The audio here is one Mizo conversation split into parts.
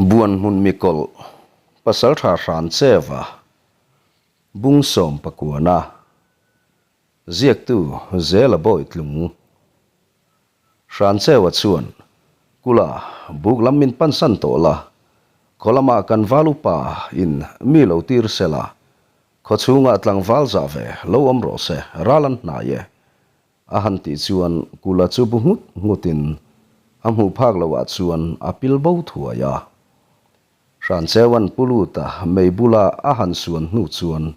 Buanhmun mikawlh pasaltha hran cheva bung sawm pakuana ziaktu Zela Bawitlung hran chewa chuan Kula buk lam min pansan tawh la, khaw lamah kan val upa in mi lo tir sela, khaw chhungah tlangval zah ve lo awm rawh se ral an hnai e. A han tih chuan Kula chu bu nghut nghutin a hmuh phak loh ah chuan a pil bo thuai a. Hrancheua'n Pu Luta mei bula a han suan hnu chuan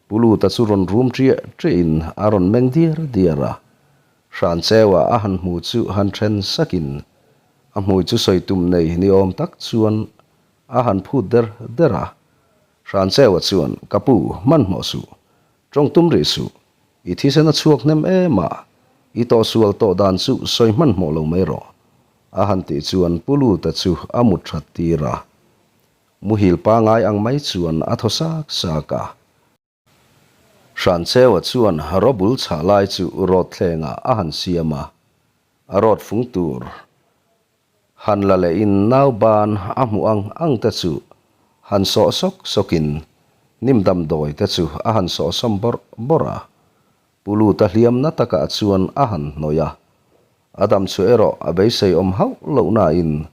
Pu Luta chu rawn rum ṭiah ṭiahin a rawn meng diar diar a. Hrancheua a han hmu chu han ṭhen sakin a hmui chu sawi tum nei ni awm tak chuan a han phut der der a. Hrancheua chuan, Ka pu, hmanhmawh suh. Ṭawng tum rih suh. I thisen a chhuak hnem em a, i tawhsual tawh dan chu sawi hmanhmawh lo mai rawh, a han tih chuan Pu Luta chu a mut that tir a. Muhil pangai ang mai chuan a thaw sak sak a. Hrancheua chuan rawbul chhah lai chu rawt thlengah a han siam a, a rawt fung tur Han la lehin nau ban a hmuh ang ang te chu han sawh sawk sawkin hnim damdawi te chu a han sawh sawm bawrh bawrh a. Pu Luta hliamna takah chuan a han hnawih a. A dam chu erawh a beisei awm hauh loh nain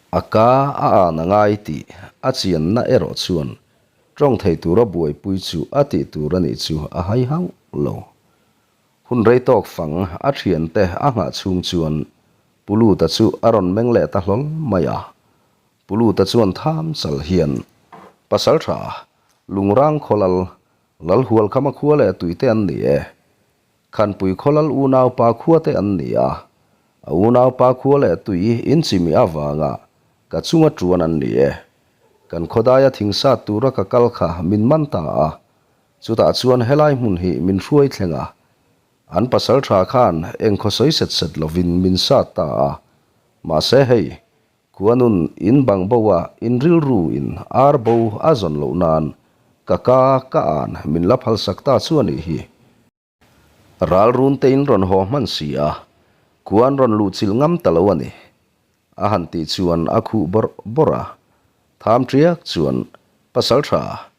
a ka a an a ngai tih a chianna erawh chuan tawng thei tura buaipui chu a tih tur a nih chu a hai hauh lo. Hun rei tawk fang a thiante a nghah chhung chuan Pu Luta chu a rawn meng leh ta hlawl mai a. Pu Luta chuan tham chal hian, Pasal tha, Lungrang khawlal, Lalhual khama khua leh tuite an ni e. Khanpui khawlal unaupa khua te an ni a. A unaupa khua leh tui inchimi avanga ka chunga tuan an ni e. Kan khawdaia thingsat tura ka kal kha min man ta a, Chutah chuan helai hmun hi min hruai thleng a, an pasal tha khan eng khaw sawi set set lovin min sat ta a, mahse hei, khuanun in bang bo a in rilru in ar bo a zawn loh nan ka ka ka an min la phalsak ta chu a nih hi. Ral run te in rawn haw hman si a, khua an rawn luh chilh ngam ta lo a ni. A han tih chuan a khuh bawrh bawrh a, tham ṭiak chuan pasal tha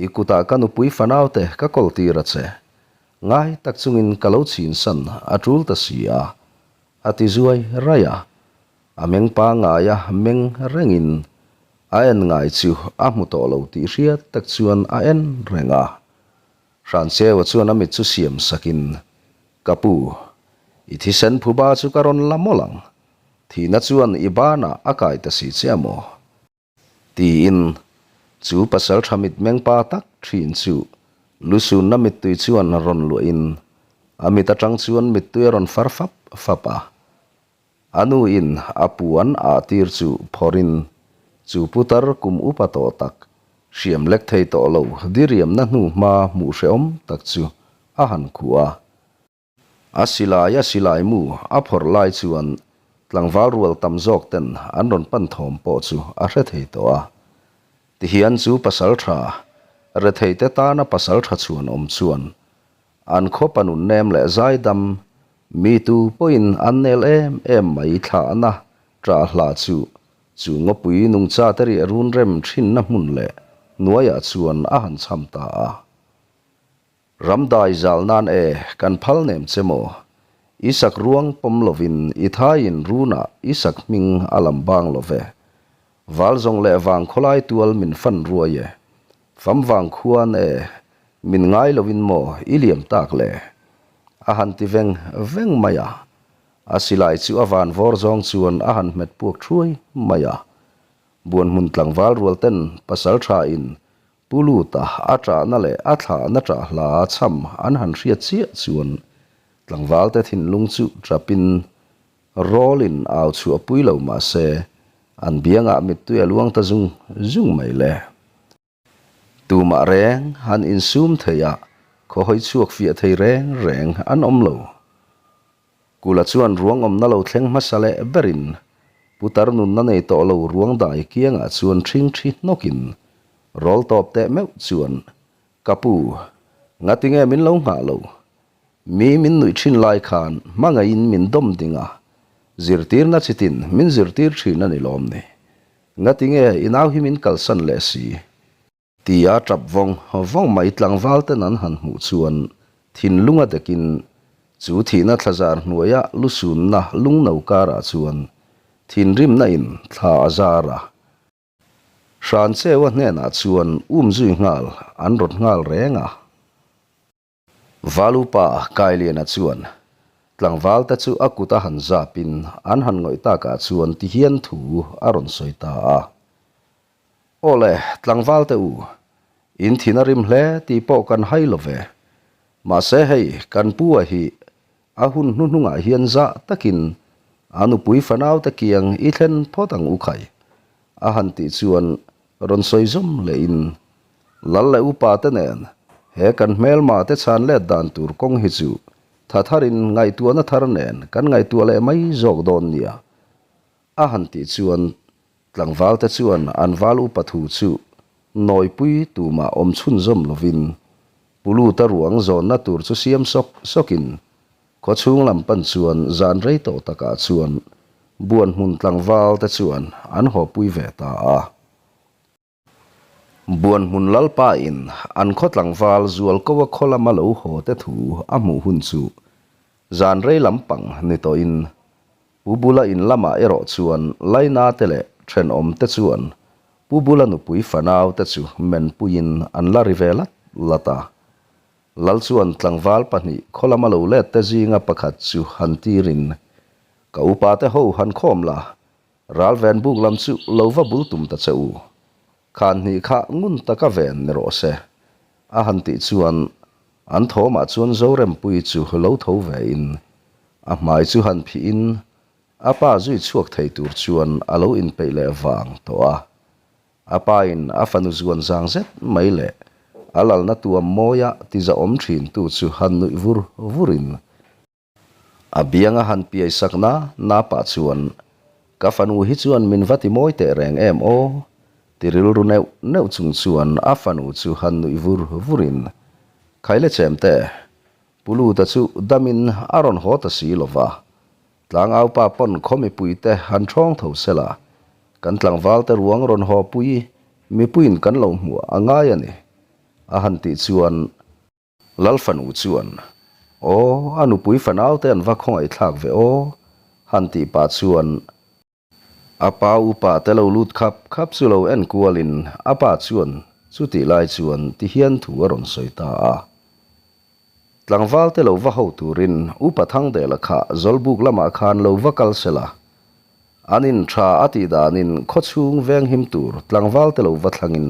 I kutah ka nupui fanaute ka kawl tir a che. Ngai tak chungin ka lo chhinsan a tul ta si a, a ti zuai raih a. A meng pangaia meng rengin a en ngai chu a hmu tawh lo tih hriat tak chuan a en reng a. Hrancheua chuan a mit chu siam sakin, Ka pu, i thisen phuba chu ka rawn la mawlh ang. Thihna chuan i banah a kai ta si che a maw? Tiin, chu pasal tha mitmeng pa tak thin chu lusunna mittui chuan rawn luahin a mit atang chuan mittui a rawn far fap fap a. A nuin a puan ah tir chu phawrhin chu putar kum upa tawh tak, hriam lek thei tawh lo diriamna hnu hma hmuh hrehawm tak chu a han khuh a. A silai a silai mu a phawrh lai chuan tlangval rual tam zawk ten an rawn pan thawm pawh chu a hre thei tawh a. Tihian chu pasal tha, rethei te tana pasal tha chhuan awm chuan an khaw panun nem leh zaidam mi tu pawhin an nel em em mai thlahna ṭah hla chu chu ngawpui nungcha te riah run rem thinna hmun leh hnuaiah chuan a han cham ta a. Ram dai zal nan e, kan phal nem che maw? I sak ruang pawm lovin i thaiin runah i sak hming a lam bang lo ve. Val zawng leh vang khawlai tual min fan ruai e. Fam vang khuan e, min ngai loin maw i liam tak le? A han ti veng veng mai a. A silai chu a van vawr zawng chuan a han hmet puak thuai mai a. Buanhmun tlangval rual ten pasal tha in Pu Luta a ṭahna leh a thlahna ṭah hla chham an han hriat chiah chuan tlangvalte thinlung chu ṭapin rawlin au chhuah pui lo mah se an biangah mittui a luang ta zung zung mai le. Tumah reng han insum thei a, khawhawi chhuak fiah thei reng reng an awm lo. Kula chuan ruang awmna lo thleng hmasa leh berin putar nunna nei tawh lo ruang dai kiangah chuan ṭhing ṭhi hnawkin rawl tawp teh meuh chuan, Ka pu, ngatinge min lo nghah lo? Mi min nuih ṭhin lai khan hmangaihin min dawm ding a, zirtirna chitin min zirtir ṭhin a ni lawm ni. Ngatinge i nau hi min kalsan leh si? Tia tap vawng vawng mai tlangval ten an han hmuh chuan thinlung a dekin chu thihna thlazar hnuaia lusunna lungno karah chuan thinrimna in thla a zar a. Hrancheua hnenah chuan umzui nghal an rawt nghal reng a. Valupa Kailiana chuan tlangvalte chu a kut a han zapin an han ngawih takah chuan tihian thu a rawn sawi ta a. Aw le, tlangvalte u, in thin a rim hle tih pawh kan hai lo ve. Mahse hei, kan pu a hi a hun hnuhnungah hian zah takin a nupui fanaute kiang i thlen phawt ang u khai, a han tih chuan Rawn sawi zawm lehin, Lal leh upa te nen he kan hmelma te chhan let dan tur kawng hi chu tha tharin ngaihtuahna thar nen kan ngaihtuah leh mai zawk dawn nia, a han tih chuan tlangval te chuan an val upa thu chu nawipui tumah awm chhunzawm lovin Puluta ruang zawnna tur chu siam sawk sawkin Khawchhung lam pan chuan zan rei tawh takah chuan buan hmun tlangval te chuan an hawpui ve ta a. Buan hmun lalpa in an khaw tlangval zualko a khaw lama lo haw te thu a hmuh hun chu zan rei lam pang ni tawhin Pu Bula in lamah erawh chuan Laina te leh thenawm te chuan Pu Bula nupui fanau te chu menpuiin an la ri ve lat lat a. Lal chuan tlangval pahnih khaw lama lo let te zinga pakhat chu han tirin, Ka upa te ho han khawm la, ral ven buk lam chu lo va bul tum ta che u. Khan hnih kha ngun taka ven ni rawh se. A han tih chuan an thawmah chuan Zorempuii chu lo tho vein a hmai chu han phihin a pa zui chhuak thei tur chuan a lo inpeih leh vang tawh a. A pa in a fanu zuan zang zet mai leh a lalna tuam mawia tizahawm thintu chu han nuih vur vur in a biang a han piai sak na na pah chuan Ka fanu hi chuan min va ti mawi teh reng em aw? ti rilru neuh neuh chung chuan a fanu chu han nuih vur vur in Khaile chemte, Puluta chu damin a rawn haw ta si lova, Tlangaupa pawn khaw mipuite han ṭhawng tho sela, kan tlangvalte ruang rawn haw pui mipuiin kan lo hmuh a ngai a ni, a han tih chuan Lalfanu chuan, Aw, a nupui fanaute an va khawngaihthlak ve aw, han tih pah chuan A pa upa te lo lut khap khap chu lo en kualin a pa chuan chutih lai chuan ti hian thu a rawn sawi ta a. Tlangval te lo va ho turin upa Thangdela kha Zawlbuk lamah khan lo va kal sela. An in tha a tih danin khawchhung venghim tur tlangval te lo va thlangin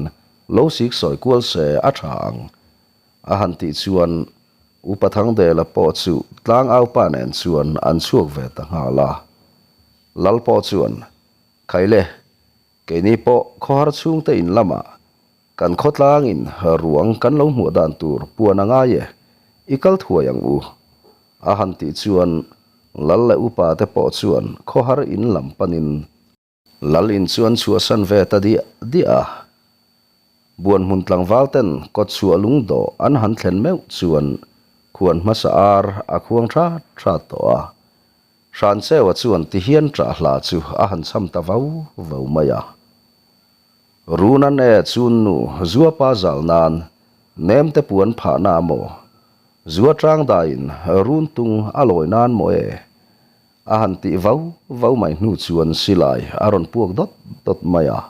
lo sik sawi kual se a tha ang a han tih chuan upa Thangdela pawh chu tlangaupa nen chuan an chhuak ve ta nghal a. Lal pawh chuan, Khaile, keini pawh khawhar chhungte in lamah kan khawtlangin ruang kan lo hmuh dan tur puan a ngai e, i kal thuai ang u. A han tih chuan Lal leh upa te pawh chuan khawhar in lam panin Lal in chu an chhuahsan ve ta diah diah a. Buan hmun tlangval ten kawtchhuah lungdawh an han thlen meuh chuan khuan hmasa ar a khuang that that tawh a. Hrancheua chuan tihian ṭah hla chu a han cham ta vau vau mai a. Runan e chun nu zuapa zal nan nemte puan phahna a maw? Zua ṭang daiin run tung a lawi nan maw e? A han tih vau vau mai hnu chuan silai a rawn puak dawt dawt mai a.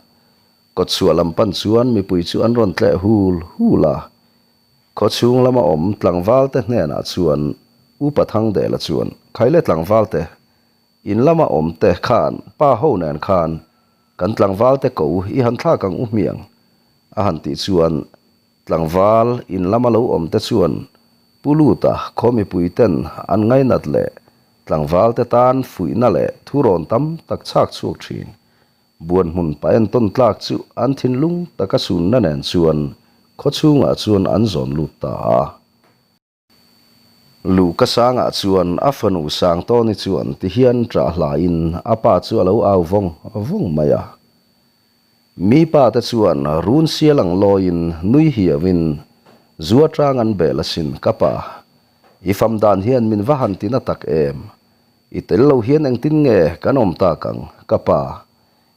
Kawtchhuah lam pan chuan mipui chu an rawn tleh hul hul a. Khawchhung lama awm tlangvalte hnenah chuan Upa Thangdela chuan, Khaile tlangvalte, in lama awmte khan pa ho nen khan kan tlangvalte ko i han thlak ang u hmiang, a han tih chuan tlangval in lama lo awmte chuan Pu Luta khaw mipuiten an ngainat leh tlangvalte tan fuihna leh thurawn tam tak chhak chhuak thin. Buan hmun pa entawn tlak chu an thinlung taka sunna nen chuan khawchhungah chuan an zawn lut ta a. Luhka sangah chuan a fanu Sangtawni chuan tihian ṭah hlaiin a pa chu a lo au vawng vawng mai a. Mi pa te chuan run sial ang lawiin nui hiauin zua ṭang an bel asin ka pa, i fam dan hian min va han tina tak em? I tel lo hian engtin nge kan awm tak ang, ka pa?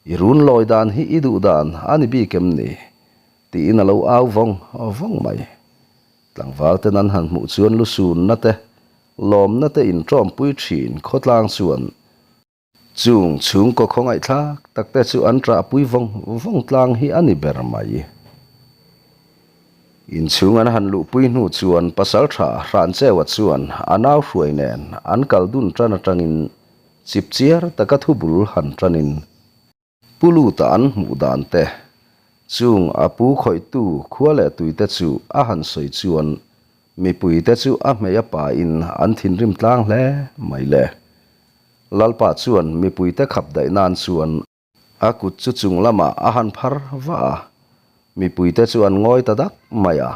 I run lawi dan hi i duh dan a ni bik em ni? tiin a lo au vawng vawng mai. Tlangval ten an han hmuh chuan lusunna te, lawmna te inṭawmpui ṭhin khawtlang chuan Chung chhungkaw khawngaihthlak takte chu an ṭahpui vawng vawng tlang hi a ni ber mai. Inchhung an han luhpui hnu chuan Pasalṭha Hrancheua chuan a nau hruai nen an kal dun ṭan aṭangin chipchiar taka thubul han ṭanin Pu Luta an hmuh dan te, chung a pu khawihtu khua leh tuite chu a han sawi chuan mipuite chu a hmei a pain an thinrim tlang hle mai le. Lalpa chuan mipuite khap daih nan chuan a kut chu chung lamah a han phar vah a, mipuite chu an ngawi ta dak mai a.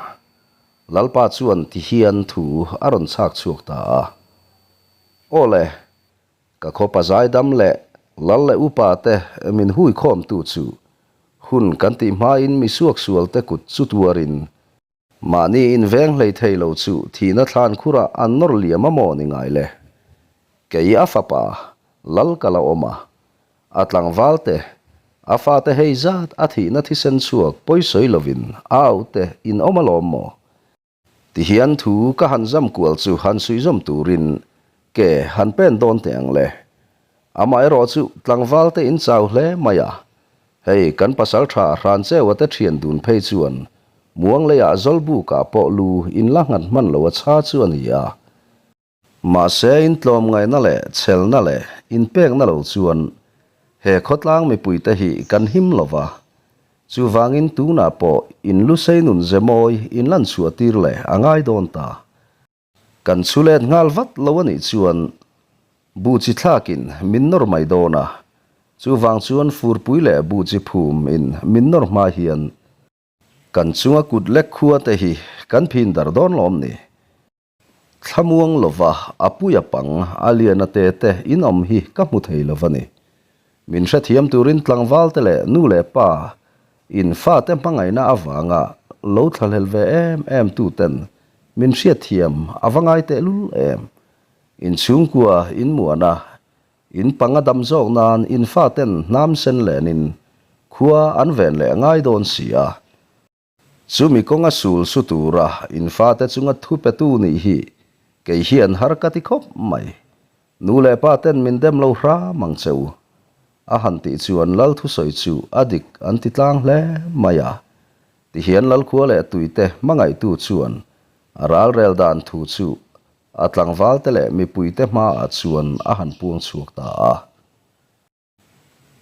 Lalpa chuan ti hian thu a rawn chhak chhuak ta a, Aw le, Ka khawpa zaidam leh lal leh upa te min hui khawmtu chu hun kan tih hmain mi suaksual te kut chu tuarin mahni inveng hlei thei lo chu thihna thlan khurah an nawr liam a maw ni ngai le? Kei a fapa lal ka la awm a, a tlangval te, a fate hei zat a thihna thisen chhuak pawisawi lovin a auh te in awm alawm maw? Tihian thu ka han zam kual chu han suihzawm turin ke han pen dawn teh ang le. Amaherawh chu tlangval te in chau hle mai a, hei kan pasal tha Hrancheua te thian dun phei chuan muang leiah Zawlbukah pawh lu in la nghat hman lo a chha chu a ni a. Mahse intlawmngaihna leh chhelna leh inpekna lo chuan he khawtlang mipuite hi kan him lo va, chuvangin tunah pawh in lusei nun ze mawi in lan chhuah tir leh a ngai dawn ta. Kan chhu let nghal vat lo a nih chuan buh chi thlakin min nawr mai dawn a, chuvang chuan furpui leh buh chi phum in min nawr hma hian kan chunga kut lek khua te hi kan phin dar dawn lawm ni. Thlamuang lova a pui a pang a lian a te te in awm hi ka hmu thei lo va ni. Min hrethiam turin tlangval te leh nu leh pa in fate hmangaihna avanga lo thlahlel ve em em tu ten min hriatthiam a va ngai tehlul em. In chhungkua in muan a, in pang a dam zawk nan in faten hnam sen lenin khua an ven leh ngai dawn si a. Chumi kawnga sul su tura in fate chunga thu petu nih hi kei hian har ka ti khawp mai. Nu leh pa ten min dem lo hram ang che u. A han tih chuan Lal thusawi chu a dik an ti tlang hle mai a. Tihian Lalkhua leh Tuite hmangaihtu chuan a ralrel dan thu chu a tlangvalte leh mipuite hmaah chuan a han puang chhuak ta a.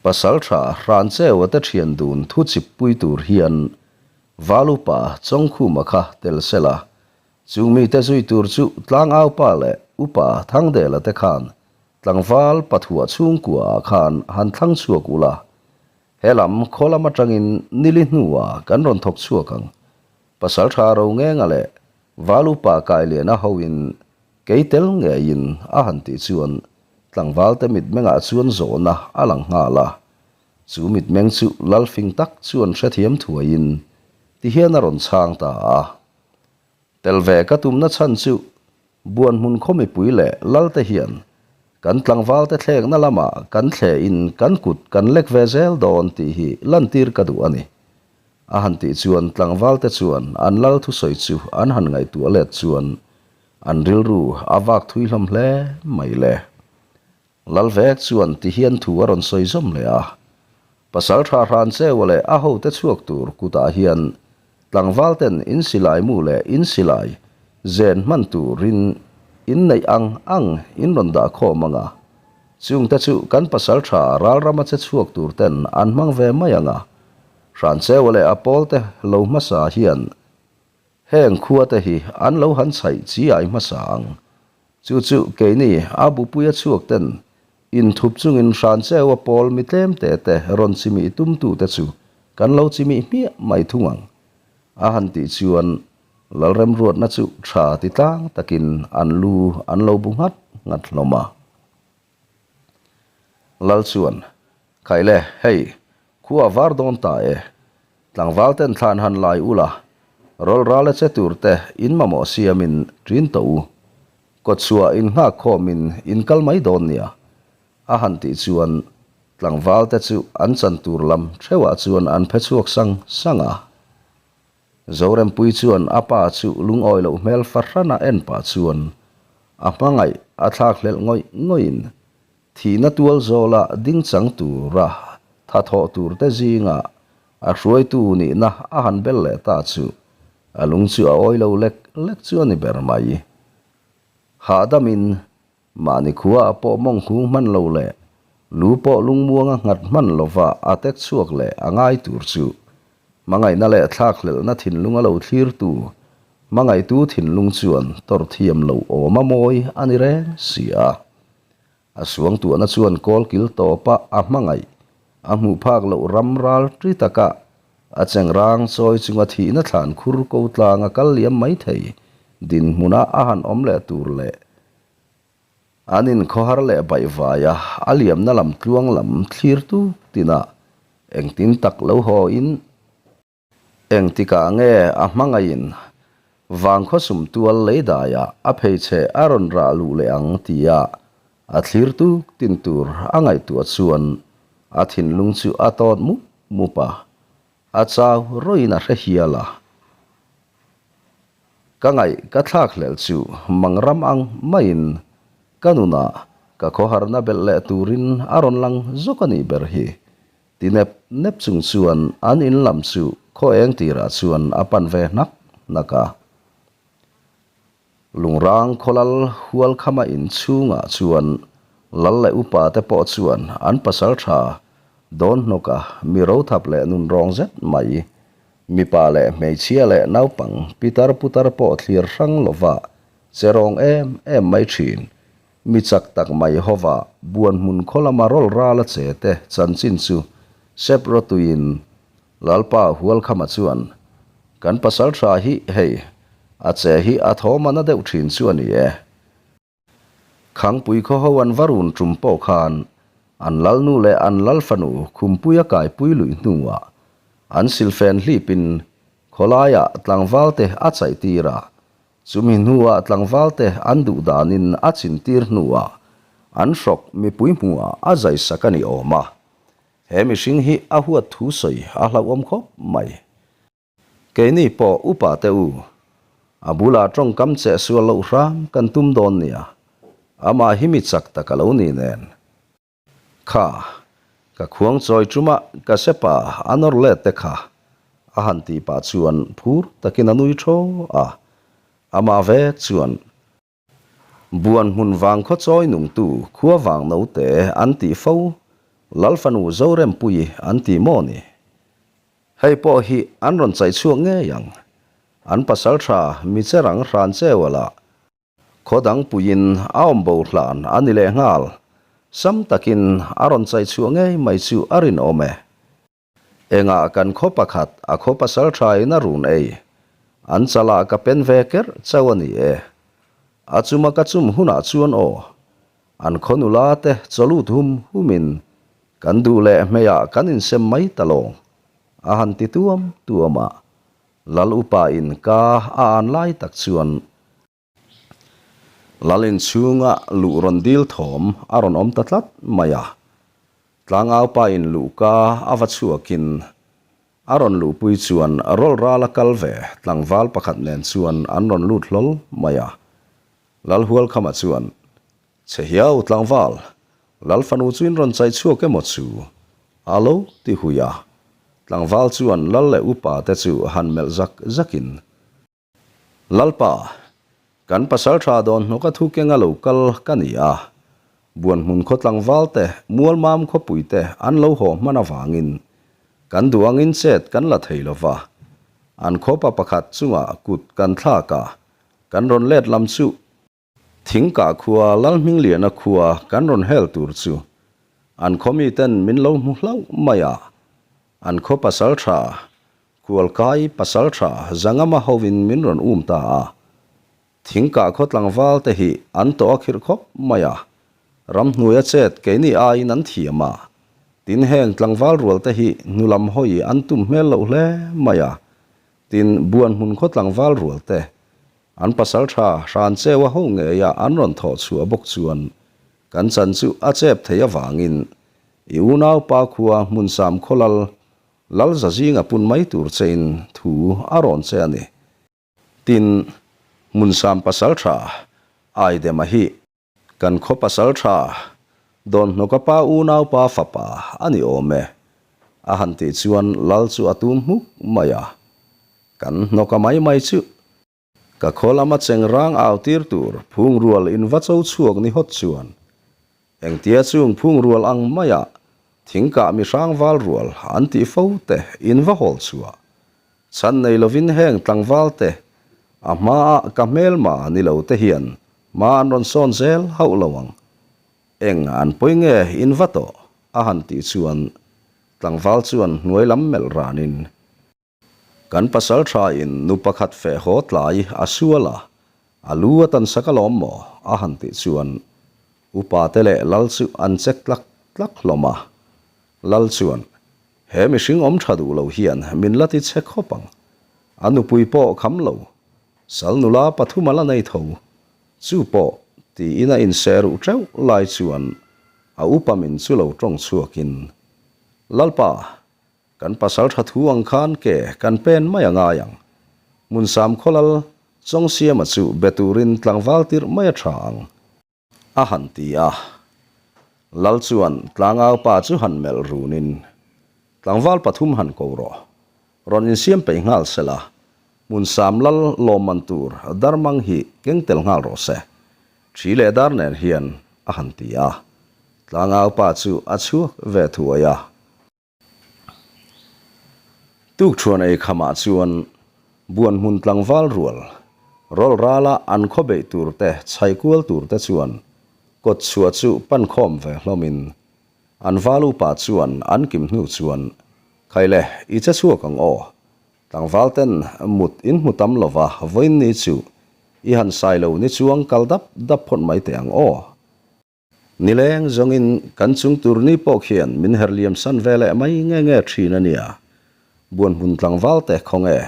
Pasalṭha Hrancheua te ṭhian dun thu chip pui tur hian Valupa Chawngkhuma kha tel se la, chung mite zui tur chu Tlangaupa leh Upa Thangdela te khan tlangval pathuah chhungkua ah khan han thlang chhuak ula, he lam khaw lam aṭangin nili hnuah kan rawn thawk chhuak ang. Pasalṭha Rongenga leh Valupa Kailiana hoin Kei tel ngeiin a han tih chuan tlangvalte mitmengah chuan zawhna a lang nghal a. Chu mitmeng chu Lalfing tak chuan hrethiam thuaiin tihian a rawn chhang ta a. Tel ve ka tumna chhan chu Buanhmun khaw mipui leh Lalte hian kan tlangvalte thlekna lamah kan thlehin kan kut kan lek ve zel dawn tih hi lantir ka duh a ni. A han tih chuan tlangvalte chuan an Lal thusawi chu an han ngaihtuah let chuan An rilru a vak thui hlawm hle mai le. Lalvek chuan ti hian thu a rawn sawi zawm leh a. Pasal tha hran cheua leh a hote chhuak tur kutah hian tlangval ten in silai mu leh in silai zen hman turin in neih ang ang in rawn dah khawm ang a. Chungte chu kan pasal tha ralrama che chhuak tur ten an hmang ve mai ang a. Hran cheua leh a pawlte lo hmasa hian Heng khuate hi an lo han chhaih chi ai hmasa ang. Chu chu keini a bupuia chhuak ten inthup chungin Hrancheua pawl mi tlem te te rawn chimih tumtute chu kan lo chimih hmiah mai thung ang. A han tih chuan Lalremruatna chu tha ti tlang takin an lu an lo bu nghat nghat hlawm a. Lal chuan, Khaile, hei, khua var dawn ta e. Tlangval ten thlan han lai ula, rawl ral a che tur te in mamawh siamin ṭin tawh u. Kawtchhuah in nghak khawmin in kal mai dawn nia, a han tih chuan. Tlangvalte chu an chan tur lam theuhah chuan an phe chhuak sang sang a. Zorempuii chuan a pa chu lungawi loh hmel fahrana en pah chuan a hmangaih a thlak hlelh ngawih ngawihin thihna tual zawla ding chang tura tha thawh tur te zinga a hruaitu nihna a han bel leh ta chu a lung chu a awi lo lek lek chu a ni ber mai. Hahdamin Mahni khua pawh mawng hung hman lo leh lu pawh lungmuanga nghat hman lova a tek chhuak leh a ngai tur chu hmangaihna leh thlakhlelhna thinlung a lo thlirtu hmangaihtu thinlung chuan tawrh thiam lo awm a mawi a ni reng si a. A suangtuahna chuan kawlkil tawpa a hmangaih a hmuh phak loh ram ral ṭi taka a chengrang chawi chunga thihna thlan khur ko tlanga kal liam mai thei dinhmuna a han awm leh tur leh An inkhawhar leh baihvai a, a liamna lam tluang lam thlir tuk tinah engtin tak lo haw in engtikah nge a hmangaihin vangkhaw sumtual leidaiah a pheichhe a rawn rah luh leh ang tia a thlir tuk tin tur a ngaihtuah chuan a thinlung chu a tawt mup mup a, a chau rawin a hre hial a. Ka ngaih ka thlak hlel chu mang ram ang maiin ka nunah ka khawharna belh leh turin a rawn lang zawk a nih ber hi. Ti nep nep chung chuan an in lam chu khaw eng tirah chuan a pan ve hnak hnak a. Lungrang khawlal Hualkhama in chhungah chuan lal leh upa te pawh chuan an pasal tha dawn hnawka mi rothap leh nunrawng zet mai Mipa leh hmeichhia leh naupang pitar putar pawh thlir hrang lova che rawng em em mai thin. Mi chak tak mai hova buan hmun khaw lama rawl ral a che te chanchin chu sep rawtuiin Lalpa Hualkhama chuan, Kan pasal tha hi hei, a che hi a thawm a na deuh thin chu a ni e. Khangpui khaw ho an va run tum pawh khan an lalnu leh an lalfanu khumpui a kaipui luih hnuah an silfen hlipin khawlaiah tlangvalte a chaihtir a, chumi hnuah tlangvalte an duh danin a chintir hnuah an hrawk mipui hmuhah a zaisak a ni awm a. He mihring hi a huat thu sawi a hlauhawm khawp mai. Keini pawh upa te u, a bulah tawngkam che sual loh hram kan tum dawn nia, amah hi mi chak tak a lo ni nen. Kha, ka khuang chawi ṭuma ka sepa a nawr let te kha, a han tih pah chuan phur takin a nui ṭhaw a, amah vek chuan Buan hmun vang khaw chawi nungtu khua vang note an tih fo, Lalfanu Zorempuii an ti maw ni? Hei pawh hi an rawn chaih chhuak ngei ang. An pasal tha mi che rang hran cheu a lah. Khaw dang puiin a awm bo hlan a ni leh nghal. Sam takin a rawn chaih chhuah ngei mai chu a rinawm e. Engah kan khaw pakhat a khaw pasal thain a run ei. An chalah ka pen ve kerh chauh a ni e. A chuma ka chum hunah chuan aw. An khaw nula te chawlut hum humin kan duh leh hmeiah kan insem mai ta lawng. A han ti tuam tuam a. Lal upa in ka a an lai tak chuan. Lal inchhunga luh rawn dil thawm a rawn awm ta tlat mai a. Tlangau pa in luhka a va chhuakin a rawn luhpui chuan rawl ral a kal ve tlangval pakhat nen chuan an rawn lut hlawl mai a. Lal Hualkhama chuan, Che hiau tlangval, Lal fanu chu in rawn chai chhuak emaw chu? A lo ti hui a. Tlangval chuan Lal leh upa te chu han melh zak zakin, Lalpa, kan pasal tha dawn hnawka thu kenga lo kal ka ni a, Buanhmun khaw tlangval te, Mualmam khawpui te an lo haw hman avangin kan duh angin chet kan la thei lo va, an khawpa pakhat chungah kut kan thlak a, kan rawn let lam chu. Thingkah khua Lalhmingliana khua kan rawn hel tur chu an khaw miten min lo hmu hlauh mai a, an khaw pasal tha Kualkai pasal tha Zangama hovin min rawn um ta a. Thingkah khaw tlangval te hi an tawh a khirh khawp mai a, ramhnuaia chet keini aiin an thiam a, tin heng tlangval rual te hi hnulam hawi an tum hmel loh hle mai a, tin Buanhmun khaw tlangval rual te An pasal tha hran cheu a ho ngeia an rawn thawh chhuah bawk chuan kan chan chu a chep thei avangin I unaupa khua Hmunsam khaw lal Lalza zinga pun mai tur chein thu a rawn che a ni. Tin, Hmunsam pasaltha Aidema hi kan khaw pasaltha Dawnhnawka pa unaupa fapa a ni awm e. A han tih chuan Lal chu a tum hmuk mai a. Kan hnawka mai mai chu Ka khaw lama cheng rang au tir tur phungrual in va cho chhuak ni hawt chuan engtia chung phungrual ang maia thingkah mi hrang val rual an tih fo te in va hawl chhuah chhan nei lovin heng tlangval te a hmaah ka hmelma ni lo te hian hma an rawn sawn zel hauh lo ang. Eng an pawi nge in va tawh? a han tih chuan tlangval chuan hnuai lam melh ranin Kan pasal tha in nu pakhat feh haw tlai a sual a, a lu a tan sak alawm maw? a han tih chuan upa te leh lal chu an check tlak tlak hlawm a. Lal chuan, He mihring awm tha duh lo hian min la ti che khawp ang. A nupui pawh kham lo, sal nula pathum a la nei tho. Chu pawh tiin a inseh ruh teuh lai chuan a upa min chu lo tawng chhuakin, Lalpa, Kan pasal tha thu ang khan ke kan pen mai a ngai ang. Hmunsam khawlal Chawngsiama chu be turin tlangval tirh mai a tha ang, a han ti a. Lal chuan tlangau pa chu han melh runin, Tlangval pathum han ko rawh. Rawn insiam peih nghal sela, Hmunsam lal lawmman tur darmang hi keng tel nghal rawh se. Thi leh dar nen hian, a han ti a. Tlangau pa chu a chhuak ve thuai a. Tukṭhuan ei khamah chuan buan hmun tlangval rual rawl rala an khaw beih tur te chhai kual tur te chuan kawt chhuah chu pan khawm ve hlawmin an val upa chuan an kim hnu chuan Khaile i che chhuak ang aw, tlangval ten mut in hmu tam lova vawiin ni chu i han sai lo ni chuang kal dap dap phawt mai teh ang aw. Nileng zawngin kan chung tur ni pawh khian min her liam san ve leh mai nge nge thin a nia. Buanhmun tlangval te khaw nge?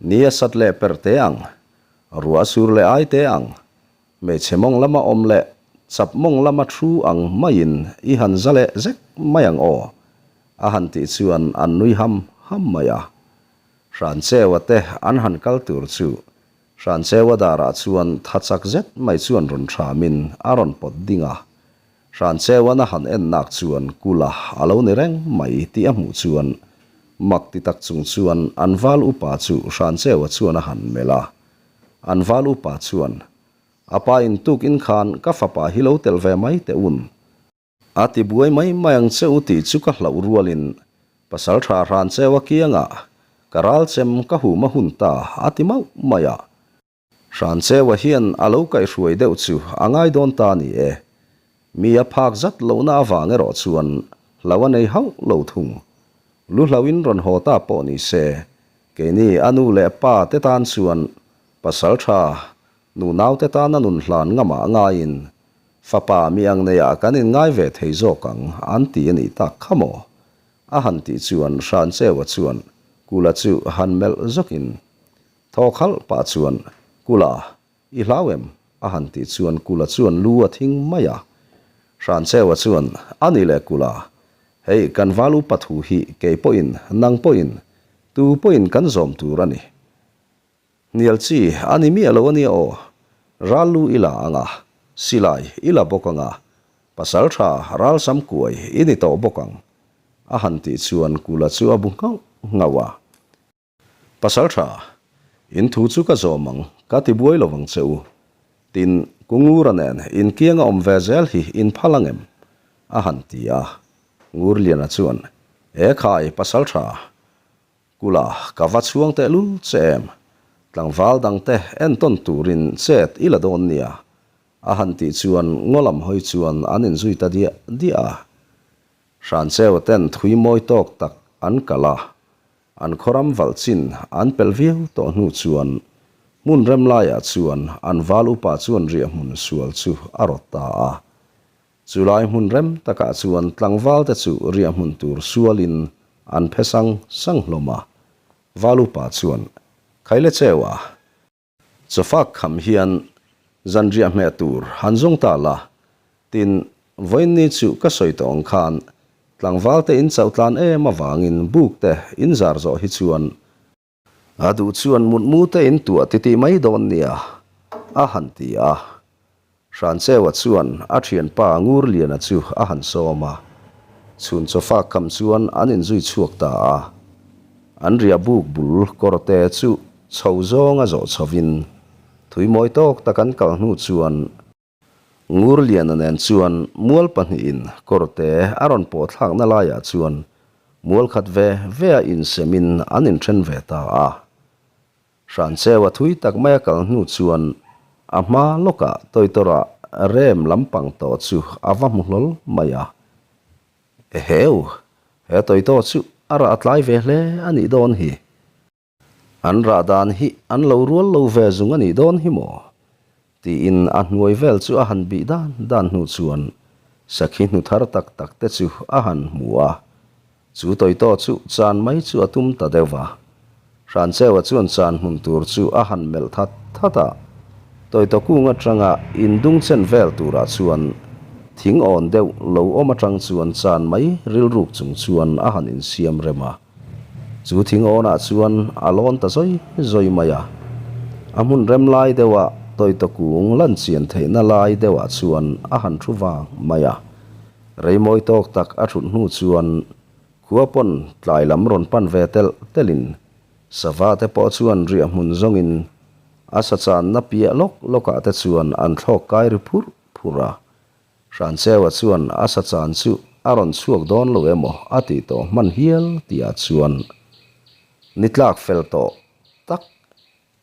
Ni a sat leh per te ang, ruah a sur leh ai te ang, hmeichhe mawng lama awm leh chap mawng lama thu ang maiin i han za leh zek mai ang aw, a han tih chuan an nui ham ham mai a. Hrancheua te an han kal tur chu Hrancheua darah chuan tha chak zet mai chuan rawn hramin a rawn pawt ding a. Hrancheuan a han en nak chuan Kula a lo ni reng mai tih a hmuh chuan mak ti tak chung chuan an val upa chu Hrancheua chuan a han melh a. An val upa chuan, A pa in tuk in khan ka fapa hi lo tel ve mai teh un. A ti buai mai mai ang che u tih chu ka hlauh rualin pasal tha hran cheu a kiangah ka ral chem ka hum a hun ta a ti mauh mai a. Hran cheua hian a lo kaihhruai deuh chu a ngai dawn ta ni e. Mi a phak zat lohna avang erawh chuan hlo a nei hauh lo thung. Lu hloin rawn haw ta pawh ni se, keini a nu leh pa te tan chuan pasal tha Nu naute tana nun hlan ngamah ngaiin fapa mi ang neiah kan inngai ve thei zawk ang an ti a nih tak kha maw? A han tih chuan Hrancheua chuan Kula chu han melh zawkin thaw khalh pah chuan Kula, i hlau em? a han tih chuan Kula chuan lu a thing mai a. Hrancheua chuan A ni le Kula, hei kan val upa thu hi kei pawhin nang pawhin tu pawhin kan zawm tur a ni. Hnial chi a ni miah lo a nia aw. Ral lu i la ang a, silai i la bawk ang a, pasal tha ral sam kuai i ni tawh bawk ang, a han tih chuan Kula chu a bu nghauh nghauh a. Pasal tha, in thu chu ka zawm ang, ka ti buai lo vang che u. Tin, Kungura nen inkianga awm ve zel hi in phal ang em? a han ti a. Ngurliana chuan, E khai, pasal tha, Kula, ka va chhuang tehlul che em? Tlangval dangte entawn turin chet i la dawn nia, a han tih chuan ngaw lam hawi chuan an inzui ta diah diah a. Hrancheu ten thui mawi tawk tak an kal a, an khawram valh chin an pelh viau tawh hnu chuan hmun rem laiah chuan an val upa chuan riahhmun sual chu a rawt ta a. Chulai hmun rem takah chuan tlangvalte chu riah hmun tur sualin an phe sang sang hlawm a. Valupa chuan, Khaile cheu a, chawfak kham hian zan riah hmeh tur han zawng ta la, tin, vawiinni chu ka sawi tawh ang khan. Tlangvalte in chauh tlan em avangin buk te in zar zawh hi chuan a duh chuan mutmu te in tuah titih mai dawn nia, a han ti a. Hrancheua chuan a thianpa Ngurliana chu a han sawm a, chhun chawfak kham chuan an inzui chhuak ta a. An riah buk bul kawrte chu chho zawnga zawh chhovin thui mawi tawk tak an kal hnu chuan Ngurliana nen chuan mual pahnihin kawrte a rawn pawh thlakna laiah chuan mual khat ve ve a insemin an inthen ve ta a. Hrancheua thui tak mai a kal hnu chuan a hma lawkah Tawitawrah rem lampang tawh chu a va hmu hlawl mai a. Eheu! He Tawitaw chu a rah tlai ve hle a nih dawn hi. An rah dan hi an lo rual lo ve zung a nih dawn hi maw? Tiin a hnuai vel chu a han bih dan dan hnu chuan sakhi hnu thar tak tak te chu a han hmu a. Chu tawitaw chu chan mai chu a tum ta deuh va. Hrancheua chuan chan hmun tur chu a han melh that that a. Tawitaw kung atanga indung chen vel turah chuan thing awn deuh lo awm atang chuan chan mai rilruk chung chuan a han insiam rem a. Chu thing awnah chuan a lawn ta zawi zawi mai a. A hmun rem lai deuhah tawitaw kung lan chian theihna lai deuhah chuan a han thu vang mai a. Rei mawi tawk tak a thut hnu chuan khua pawn tlai lam rawn pan ve telh telhin sava te pawh chuan riah hmun zawngin a sa channa piah lawk lawkah te chuan an thlawk kai ri phurh phurh a. Hrancheua chuan a sa chan chu a rawn chhuak dawn lo emaw a tih tawh hman hial tihah chuan ni tlak fel tawh tak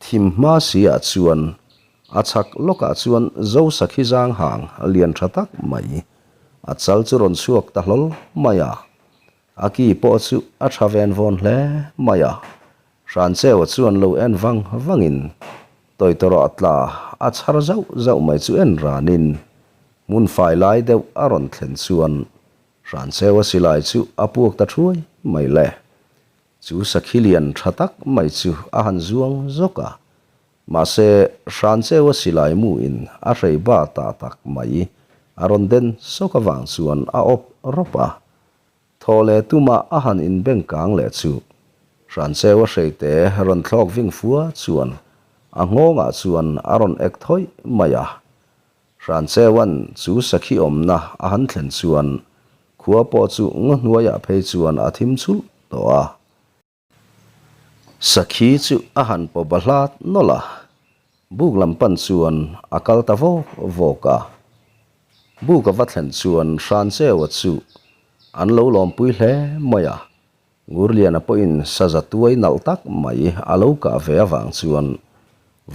thim hma si ah chuan a chhak lawkah chuan Zosakhi zang hang lian tha tak mai a chal chu rawn chhuak ta hlawl mai a, a ki pawh chu a tha ven vawn hle mai a. Hrancheua chuan lo en vang vangin Tawitawrah tla a chhar zauh zauh mai chu en ranin hmun fai lai deuh a rawn thlen chuan Hrancheua silai chu a puak ta thuai mai le. Chu sakhi lian tha tak mai chu a han zuang zawk a, mahse Hrancheua silai mu in a hrei ba ta tak mai a rawn den sawk avang chuan a awp rawp a. Thaw leh tuma a han inbeng kang leh chu Hrancheua hreite rawn thlawk ving fua chuan a nghawngah chuan a rawn ek thawih mai a. Hrancheua'n chu sakhi awmna a han thlen chuan khua pawh chu ngaw hnuaiah phei chuan a thim chulh tawh a. Sakhi chu a han paw bahlat nawlh a, buk lam pan chuan a kal ta vawk vawk a. Buk a va thlen chuan Hrancheua chu an lo lawmpui hle mai a, Ngurliana pawhin saza tuai nalh tak mai a lo kah ve avang chuan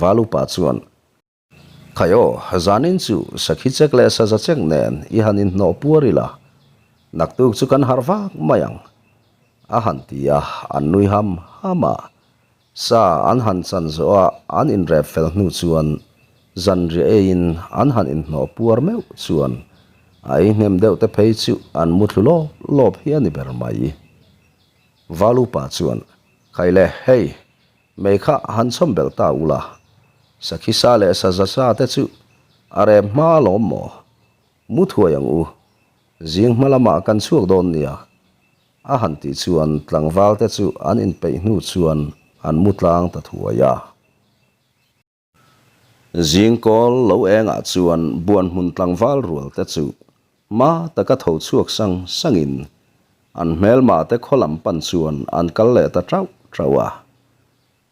Valupa chuan, Khai aw, zanin chu sakhi chek leh saza chek nen i han inhnawh puar ila, naktuk chu kan harh vak mai ang, a han ti a, an nui ham ham a. Sa an han chan zawh a, an inrep fel hnu chuan zanriah eiin an han inhnawh puar meuh chuan a ei hnem deuh te phei chu an mu thlu lawp lawp hi a ni ber mai. Valupa chuan, Khai le, hei, Mei kha han chhawm belh ta ula, sakhi sa leh saza sa te chu a rem hma alawm maw? Mu thuai ang u, zing hma lamah kan chhuak dawn nia, a han tih chuan tlangval te chu an inpeih hnu chuan an mu tlang ta thuai a. Zing kawl lo engah chuan buan hmun tlangval rual te chu hma taka tho chhuak sang sangin an hmelma te khaw lam pan chuan an kal leh ta tauh tauh a.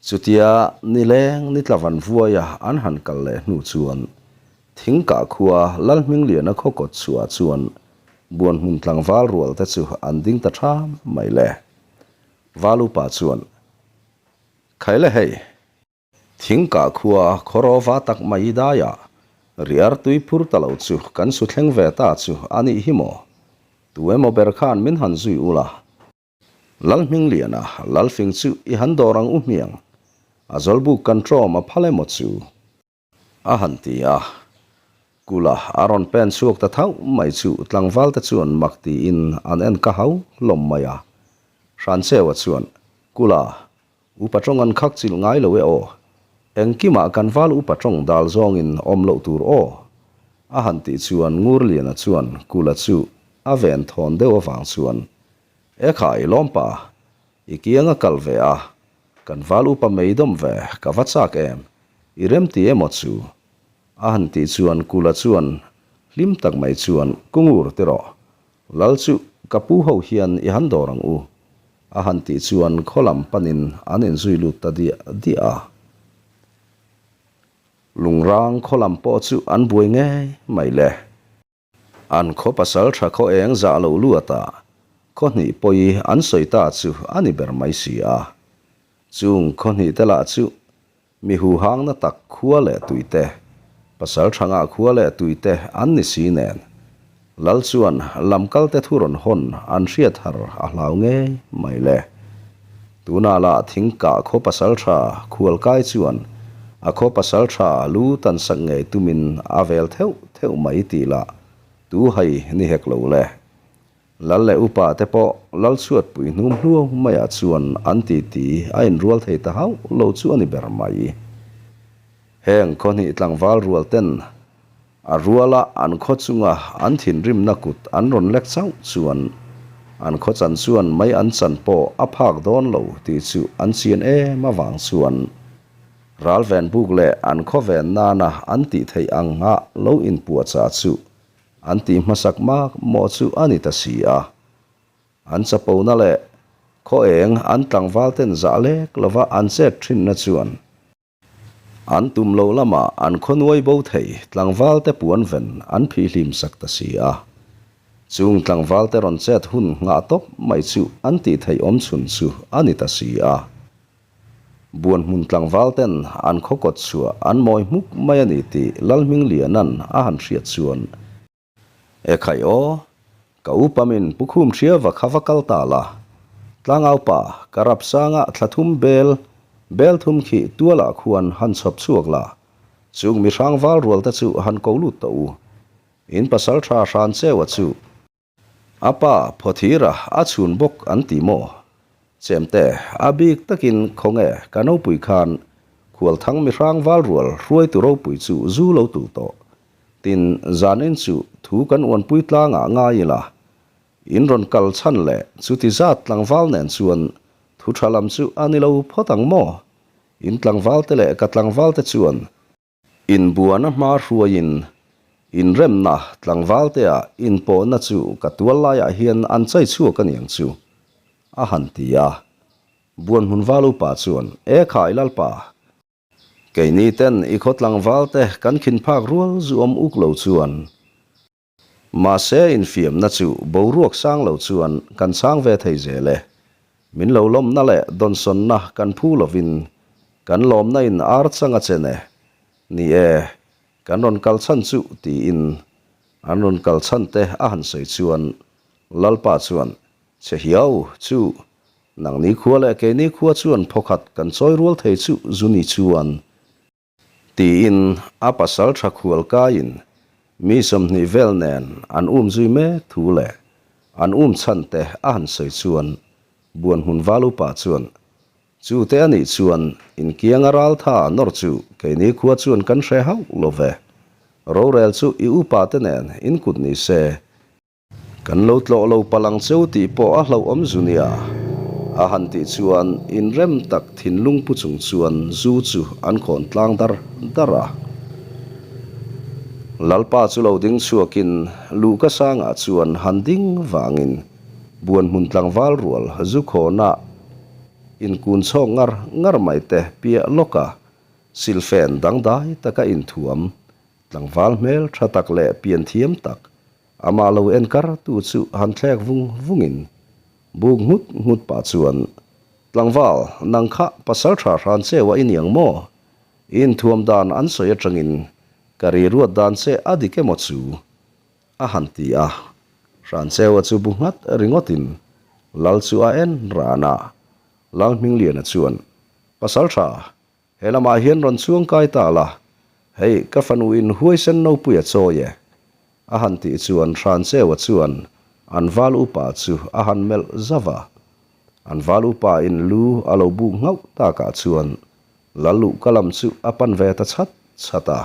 Chutia nileng ni tlavan vuaia an han kal leh hnu chuan Thingkah khua Lalhmingliana khaw kawt chhuah chuan buan hmun tlangval rual te chu an ding ta ṭham mai le. Valupa chuan, Khaile hei, Thingkah khua khawrawva tak mai daia riar tui phur ta lo chu kan su thleng ve ta chu a nih hi maw? Tu emaw ber khan min han zui ula. Lalhmingliana Lalfing chu i han dawr ang u hmiang. A zawlbuk kan ṭawm a phal emaw chu? A han ti a. Kula a rawn pen chhuak ta thauh mai chu tlangval te chuan mak tiin an en ka hau hlawm mai a. Hrancheua chuan, Kula, Upa tawng an khak chilh ngai lo e aw. Engkimah kan val upa tawng dal zawngin awm loh tur aw. A han tih chuan Ngurliana chuan Kula chu. a ven thawn deuh avang chuan, Ekhai lawmpa, i kiang a kal ve a, kan val upa mei dawm ve ka va chak em, i remti emaw chu? A han tih chuan Kula chuan hlim tak mai chuan, Kungur ti rawh, Lal chu ka pu ho hian i han dawr ang u, a han tih chuan khaw lam panin an inzui lut ta diah diah a. Lungrang khaw lam pawh chu an buai ngei mai le. An khaw pasal tha khaw eng zah lo luat a, khaw hnih pawi an sawi ta chu a ni ber mai si a. Chung khaw hnih te lah chu mi huhangna tak khua leh tui te, pasal tha ngah khua leh tui te an ni si nen, Lal chuan lamkal te thu rawn hawn an hriat har a hlau ngei mai le. Tunah lah thingkah khaw pasal tha khualkai chuan a khaw pasal tha lu tan sak ngei tumin a vel theuh theuh mai tih lah tu hai ni hek lo le. Lal leh upa te pawh lal chhuatpui hnum hluau maiah chuan an titi a inrual thei ta hauh lo chu a ni ber mai. Heng khaw hnih tlangval rual ten A ruala an khaw chunga an thinrimna kut an rawn lek chauh chuan an khaw chan chuan mai an chan pawh a phak dawn lo tih chu an chian em avang chuan ralven buk leh an khaw ven nana an tih theih ang nghah lo inpuahchah chu an tih hmasak mak mawh chu a ni ta si a. An chapona leh khaw eng an tlangval ten zah lek lova an chet thinna chuan An tum lo lamah an khawnuai bo thei tlangval te puan ven an phihlim sak ta si a. Chung tlangval te rawn chet hun nghah tawp mai chu an tih theih awm chhun chu a ni ta si a. Buan hmun tlangval ten an khaw kawt chhuah an mawi hmuk mai a ni tih Lalhmingliana'n a han hriat chuan Ekhai aw, ka upamin Pu Khumhriava kha va kal ta la. Tlangaupa, ka rap sanga thla thum bel, bel thum khi tualah khuan han chhawp chhuak la. Chung mi hrang val rual te chu han ko lut tawh u. In pasal tha hran cheua chu. A pa Phawthira a chhun bawk an ti maw? Chemte, a bik takin khawnge ka nopui khan Khualthang mihrang val rual hruaitu ropui chu zu lo tul tawh. Tin, zanin chu thu kan uanpui tlangah ngai ila, in rawn kal chhan leh chuti zat tlangval nen chuan thu tha lam chu a ni lo phawt ang maw? In tlangvalte leh ka tlangvalte chuan Inbuana hma hruaiin inremna tlangvaltea inpawhna chu ka tual laiah hian an chai chhuak a niang chu, a han ti a. Buanhmun val upa chuan, E khai Lalpa, keini ten i khaw tlangvalte kan khin phak rual zu awm uk lo chuan, Mahse infiamna chu boruak sang lo chuan kan chhang ve thei zel e. Min lo lawmna leh dawnsawnna kan phu lovin kan lawmna in ar chang a chen e. Ni e, kan rawn kal chhan chu tiin an rawn kal chhan te a han sawi chuan Lalpa chuan che hiau chu nangni khua leh keini khua chuan phawkhat kan chawi rual thei chu zu ni chuan Tiin a pasal tha khual kaiin mi 20 vel nen an um zui mek thu leh an um chhan te a han sawi chuan Buanhmun val upa chuan Chu te a nih chuan inkianga ral tha nawr chu keini khua chuan kan hre hauh lo ve. Rorel chu i upa te nen in kut ni se. Kan lo tlawh lo palh ang cheu tih pawh a hlauhawm zu nia. A han tih chuan inrem tak thinlung pu chung chuan zu chu an khawn tlang dar dar a. Lalpa chu lo ding chhuakin luhka sangah chuan han ding vangin buanhmun tlangval rual zu khawnah inkun chhawk ngar ngar mai te piah lawka silfen dangdai taka inthuam tlangval hmel tha tak leh pianthiam tak Amah lo en kar tu chu han thlek vung vungin buk nghut nghut pah chuan, Tlangval, nang kha pasal tha hran cheu a i niang maw? I inthuam dan an sawi atangin ka ri ruat dan che a dik emaw chu? a han ti a. Hran cheua chu bu nghat ringawtin Lal chu a en ran a. Lal Hmingliana chuan, Pasal tha, He lamah hian rawn chuang kai ta la, hei ka fanu in huaisen nopui a chawi e. A han tih chuan Hrancheua chuan an val upa chu a han melh zauh a. An val upa in lu a lo buk nghauh takah chuan Lalluhka lam chu a pan ve ta chhat chhat a.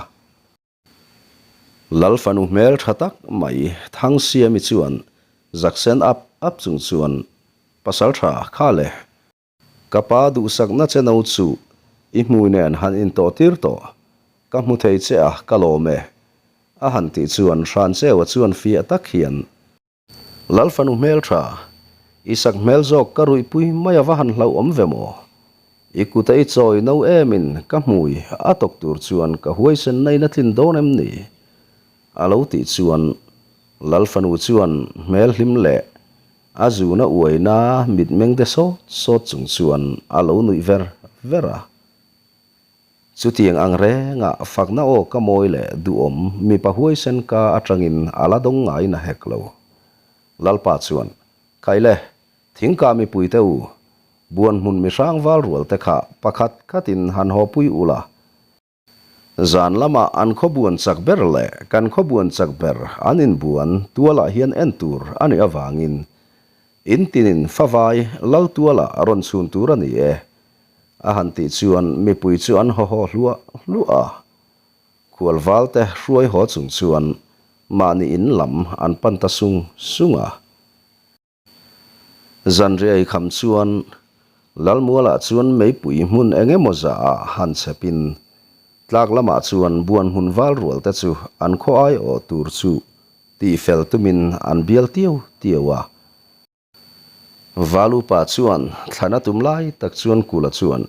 Lal fanu hmel tha tak mai Thangsiami chuan. Zak sen ap ap chung chuan, Pasalṭha, kha le. Ka pa duhsakna che no chu i hmui nen han intawh tir tawh. Ka hmu thei che a, ka lawm e. A han tih chuan Hrancheua chuan fiah tak hian, Lal fanu hmeltha, i sak hmel zawk ka ruihpui mai a va han hlauh awm ve maw? I kuta i chawi no emin ka hmui a tawk tur chuan ka huaisen na in a tlin dawn em ni? A lo tih chuan Lal fanu chuan hmel hlim leh a zuna uaina mitmeng de sawt sawt chung chuan a lo nuih ver ver a. Chutiang ang rengah fakna aw ka mawi leh duhawm mipa huaisen ka atangin a la dawng ngai na hek lo. Lalpa chuan, Kai le, thingkah mipuite u, buan hmun mihrang val rual te kha pakhat khatin han haw pui ula, zan lamah an khaw buan chak ber leh kan khaw buan chak ber an inbuan tualah hian en tur a nih avangin in tinin favai lal tualah rawn chhun tur a ni e. A han tih chuan mipui chu an haw haw hluah hluah a. Khual valte hruai haw chung chuan mahni in lam an pan ta sung sung a. Zanriai kham chuan Lalmualah chuan meipui hmun eng emaw zah ah han chhepin tlak lamah chuan buan hmun val rual te chu an khaw aiawh tur chu tihfel tumin an bial tiu tiu a. Valupa chuan thlan a tum lai tak chuan Kula chuan,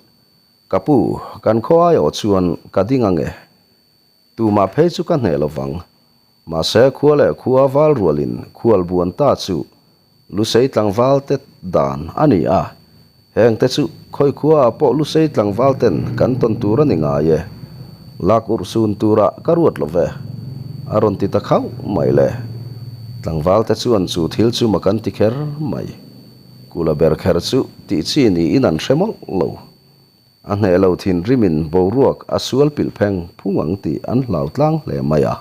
Ka pu, kan khaw aiawh chuan ka ding ang e. Tumah phei chu ka hneh lovang. Mahse khua leh khua val rualin khual buan ta chu Lusei tlangval te dan a ni a. Heng te chu khawi khuaah pawh Lusei tlangval ten kan tawn tur a ni ngai e. Lak urh sun turah ka ruat lo ve. A rawn ti ta khauh mai le. Tlangval te chuan chu thil chu ma kan ti kher mai. Kula ber kher chu tih chi niin an hre mawlh lo. A hneh lo thinrimin boruak a sual pilh pheng phung ang tih an hlau tlang hle mai a.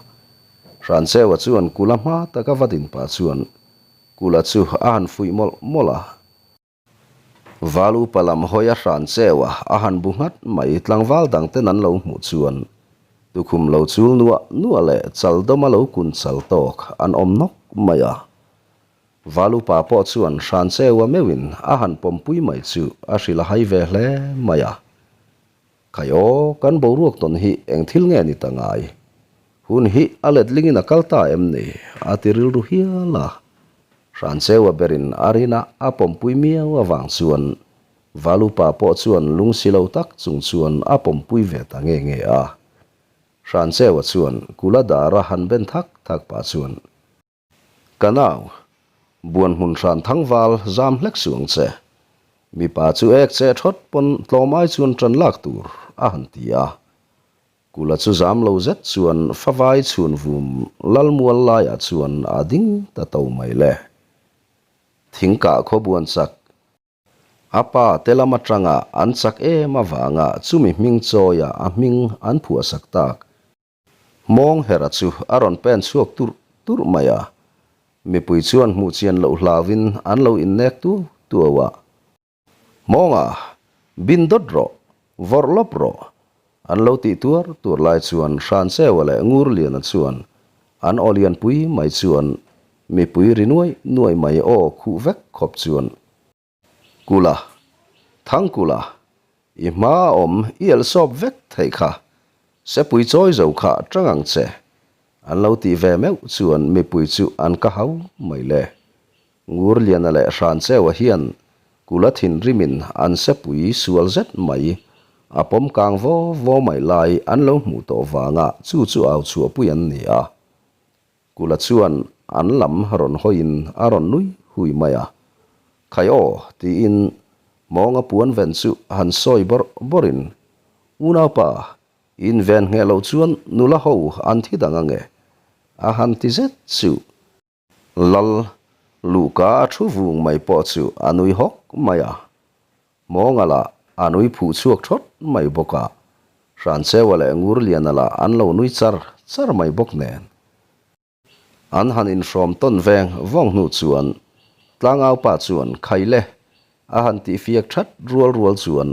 Hrancheua chuan kula hma taka va din pah chuan kula chu a han fuih mawlh mawlh a. Val upa lam hawi a hran cheu a, a han bu nghat mai. Tlangval dang ten an lo hmuh chuan tukhum lo chul nuah nuah leh chal dawma lo kun chal tawk an awm nawk mai a. Val upa pawh chuan hran cheu a meuhin a han pawmpui mai chu a hrilh a hai ve hle mai a. Khai aw, kan boruak tawn hi eng thil nge ni ta ngai? Hun hi a letlingin a kal ta em ni? A ti rilru hial a. Hrancheua berin a rina a pawmpui miau avang chuan Valupa pawh chuan lungsi lo tak chung chuan a pawmpui ve ta nge nge a. Hrancheua chuan kula dara han ben thak thak pah chuan, Ka nau, buan hmun hran thangval zam hlek suh ang che. Mipa chu ek che thawt pawn tlawm ai chuan tan lak tur, a han ti a. Kula chu zam lo zet chuan favai chhun vum lalmual laiah chuan a ding ta to mai le. Thingkah khaw buan chak. A pa te lam atanga an chak em avanga chumi hming chawia a hming an phuahsak tak. Mawng hera chu a rawn pen chhuak turh turh mai a, mipui chuan hmuh chian loh hlauin an lo innek tuau tuau a. Mawnga, bin dawt rawh, vawrh lawp rawh, an lo tih tuar tuar lai chuan Hrancheua leh Ngurliana chuan an aw lianpui mai chuan mipui ri nuai nuai mai aw khuh vek khawp chuan Kula, Thangkula, i hma a awm i elh sawp vek theih kha, sepui chawi zo kha tang ang che, an lo tih ve meuh chuan mipui chu an ka hau mai le. Ngurliana leh Hrancheua hian Kula thinrimin an sepui sual zet mai a pawm kang vaw vaw mai lai an lo hmuh tawh vanga chu chu au chhuahpui an ni a. Kula chuan an lam rawn hawiin a rawn nui hui mai a, Khai aw, tiin mawnga puan ven chu han sawi bawrh bawrhin, Unaupa, in ven ngheh loh chuan nula ho an thi dang ange, a han ti zet chu. Lal luhka a thu vung mai pawh chu a nui hawk mai a, Mawnga lah a nui phuh chhuak thawt mai bawk a, Hrancheua leh Ngurliana lah an lo nui char char mai bawk nen. An han inhrawm tawn veng vawng hnu chuan Tlangaupa chuan khai le a han tihfiak that rual rual chuan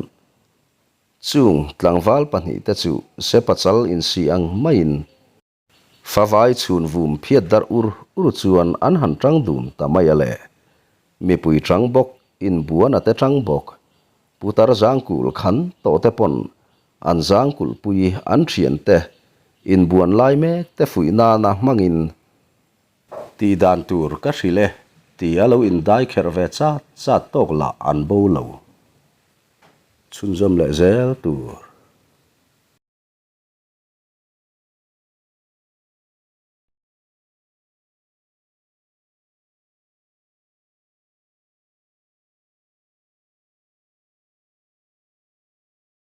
chung tlangval pahnihte chu Sepachal insi ang maiin. Favai chhun vum phiat darh ur ur chuan an han ṭang dun ta mai a le. Mipui ṭang bawk, inbuan a te ṭang bawk. Putar zangkul khan tawh te pawn an zangkulhpui an ṭhiante inbuan lai mek te fuih nana hmangin Tih dan tur ka hrilh e ti a lo indai kherh ve chat chat tawk lah an bo lo. Chhunzawm leh zel tur.